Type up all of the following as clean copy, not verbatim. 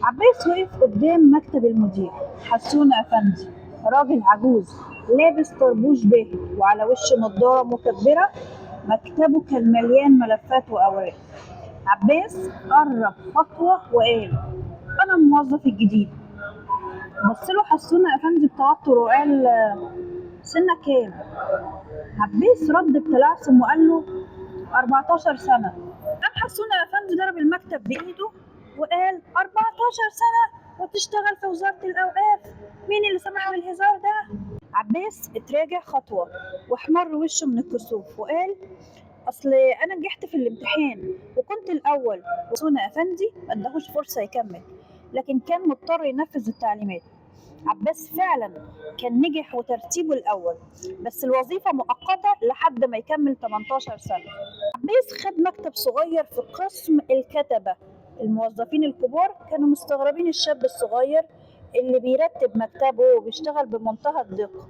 عباس وقف قدام مكتب المدير حسونة أفندي، راجل عجوز لابس طربوش باهت وعلى وشه نضارة مكبرة. مكتبه كان مليان ملفات وأوراق. عباس قرب خطوة وقال: أنا الموظف الجديد. بص له حسونة أفندي بتوتر وقال: سنك كام؟ عباس رد بتلعثم وقال له: 14 سنة. قام حسونة أفندي ضرب المكتب بإيده وقال: 14 سنة وتشتغل في وزارة الأوقاف؟ مين اللي سمح بالهزار ده؟ عباس اتراجع خطوة واحمر وشه من الكسوف وقال: أصل أنا نجحت في الامتحان وكنت الأول. وحسونة أفندي ما اداهوش فرصة يكمل، لكن كان مضطر ينفذ التعليمات. عباس فعلا كان نجح وترتيبه الأول، بس الوظيفة مؤقتة لحد ما يكمل 18 سنة. عباس خد مكتب صغير في قسم الكتبة. الموظفين الكبار كانوا مستغربين الشاب الصغير اللي بيرتب مكتبه وبيشتغل بمنتهى الدقة.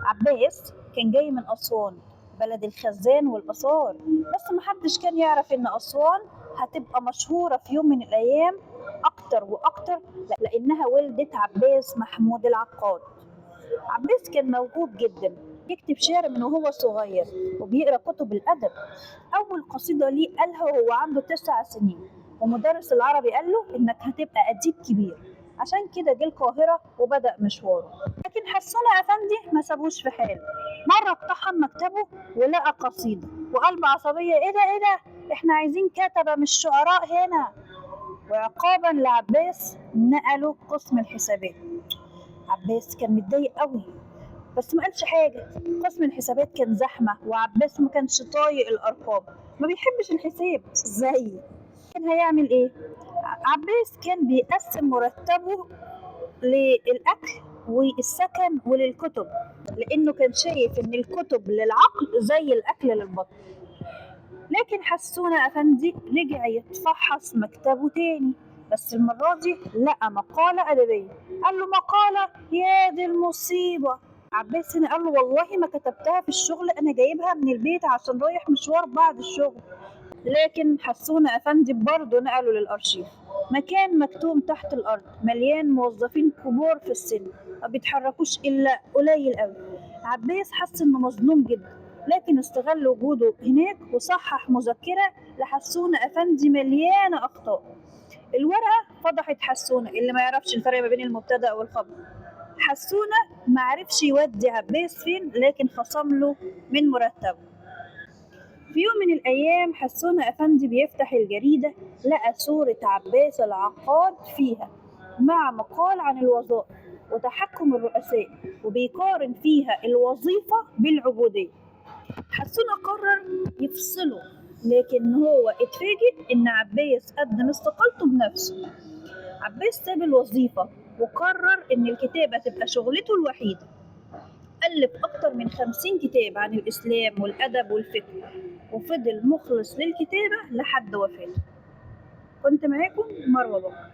عباس كان جاي من أسوان، بلد الخزان والآثار، بس محدش كان يعرف إن أسوان هتبقى مشهورة في يوم من الأيام أكتر وأكتر، لأنها ولدت عباس محمود العقاد. عباس كان موهوب جدا، يكتب شعر من وهو صغير وبيقرأ كتب الأدب. أول قصيدة ليه قالها وهو عنده 9 سنين، ومدرس العربي قال له إنك هتبقى أديب كبير. عشان كده جه القاهرة وبدأ مشواره. لكن حسونة أفندي ما سابوش في حاله. مرة اقتحم مكتبه ولقى قصيدة وقال بعصبية: إيه ده إيه ده؟ إحنا عايزين كتبة مش شعراء هنا. وعقابا لعباس نقله قسم الحسابات. عباس كان متضايق قوي بس ما قالش حاجة. قسم الحسابات كان زحمة وعباس ما كانش طايق الأرقام، ما بيحبش الحساب زي كان هيعمل إيه؟ عباس كان بيقسم مرتبه للأكل والسكن وللكتب، لأنه كان شايف إن الكتب للعقل زي الأكل للبطن. لكن حسونة أفندي رجع يتفحص مكتبه تاني، بس المرة دي لقى مقالة أدبية. قال له: مقالة؟ يا دي المصيبة. عباس هنا قال له: والله ما كتبتها في الشغل، أنا جايبها من البيت عشان رايح مشوار بعد الشغل. لكن حسونة أفندي برضه نقله للأرشيف، مكان مكتوم تحت الأرض مليان موظفين كبار في السن ما بيتحركوش إلا قليل قوي. عباس حس إنه مظلوم جدا، لكن استغل وجوده هناك وصحح مذكرة لحسونة أفندي مليانة أخطاء. الورقة فضحت حسونة اللي ما يعرفش الفرق ما بين المبتدأ والخبر. حسونة ما عرفش يودي عباس فين، لكن خصم له من مرتبه. في يوم من الأيام حسونة أفندي بيفتح الجريدة لقى صورة عباس العقاد فيها مع مقال عن الوظائف وتحكم الرؤساء، وبيقارن فيها الوظيفة بالعبودية. حسونة قرر يفصله، لكن هو اتفاجئ إن عباس قدم استقالته بنفسه. عباس ساب الوظيفة وقرر إن الكتابة تبقى شغلته الوحيدة. ألف أكتر من 50 كتاب عن الإسلام والأدب والفكر، وفضل مخلص للكتابة لحد وفاته. كنت معاكم مروة بكر.